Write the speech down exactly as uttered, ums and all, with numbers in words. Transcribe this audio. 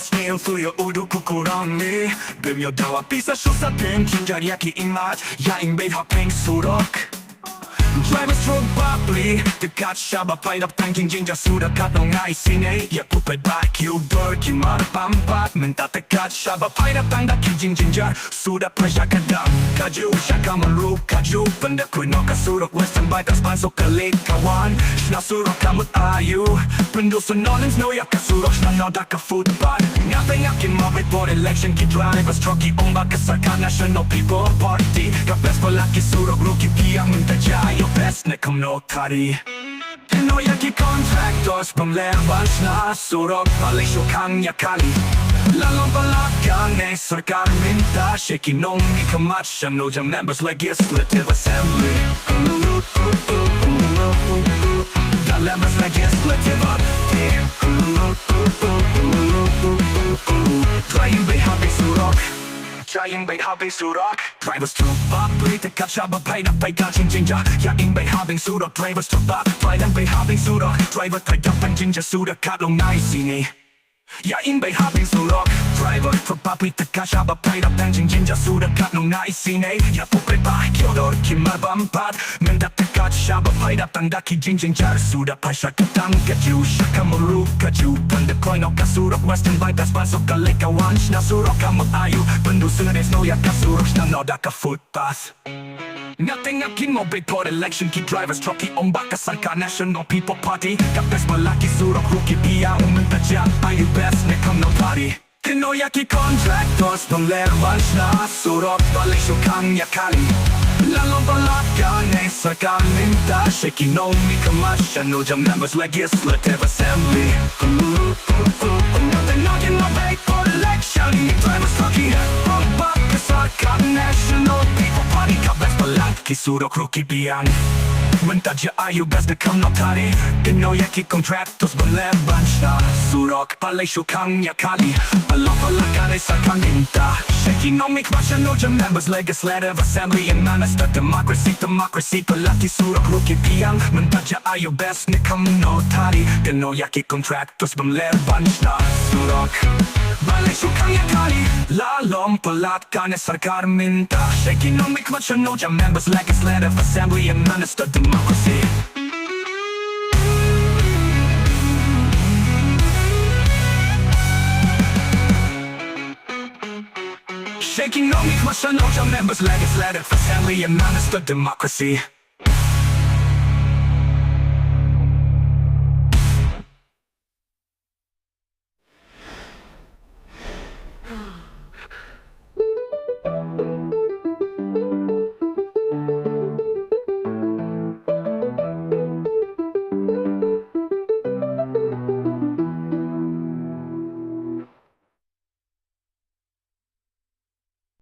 Sngewthuh ïa u duk u kurang ne. Bym ïoh dawa pisa shu sa pynjynjar ïa ki imat. Ïa ing beit ha pdeng surok. Drivers truck bapli te kat shaba paidap tang ki jingjynjar suda kat nong ai sine. Ïa puppet ba ki u dor ki mar pampat mynta te kat shaba paidap tang da ki jingjynjar. Suda pyrshah ka dang kaju sha ka maru kaju. Pynda khuid noh ka surok Western Bypass ban suk ka leit ka wan. Shna surok ka mut ayu. Pyndu snow lens no ïa ka surok shna noh da ka footpath. Nga tengok ki mobile for election ki drivers truck ki ong ba ka sorkar National People Party. Ka best palat ki surok ruh ki biang mynta jia ïoh best ne kumno tari. Kynnoh ïa ki contractors pynleh ban shna surok balei shu khang ïa kali. La long palat kane sorkar mynta sha ki nongmihkhmat sha no jam members legislative assembly. Da members legislative Try ing beit ha pdeng surok. Try ing beit ha pdeng surok. Drivers truck bapli te kat shaba paidap tang da ki jingjynjar. Ïa ing beit ha pdeng surok. Drivers truck bapli te kat beit ha pdeng surok. Driver paidap tang jingjynjar suda kat nong ai sine. Ïa ing beit ha pdeng surok. Driver truck bapli te kat shaba paidap tang jingjynjar suda kat nong ai sine. Ïa puppet ba ki u dor ki mar pampat mynta te kat shaba paidap tang da ki jingjynjar suda pyrshah ka dang kaju sha ka maru kaju. Pynda khuid noh ka surok Western Bypass ban suk ka leit ka wan. Shna surok ka mut ayu. Pyndu snow lens no ïa ka surok shna noh da ka footpath. Nga tengok ki mobile for election ki drivers truck ki ong ba ka sorkar National People Party. Ka best palat ki surok ruh ki biang mynta jia ayu best ne kumno tari. Kynnoh ïa ki contractors pynleh ban shna surok balei shu khang ïa kali. La long palat kane sorkar mynta sha ki nongmihkhmat sha no jam members legislative assembly. Nga tengok ki mobile for election ki drivers truck ki ong ba ka sorkar National People Party. Ka best palat ki surok ruh ki biang mynta jia ayu best ne kumno tari. Kynnoh ïa ki contractors pynleh ban shna surok balei shu khang ïa kali. Balok balak kane sorkar mynta sha ki nongmihkhmat sha no jam members legislative assembly and minister democracy democracy. Palat ki surok ruh ki biang mynta jia ayu best ne kumno tari. Kynnoh ïa ki contractors pynleh ban shna surok balei shu khang ïa kali. La long palat kane sorkar mynta sha ki nongmihkhmat sha no jam members legislative assembly and minister democracy. Sha ki nongmihkhmat sha no jam members legislative assembly and minister democracy.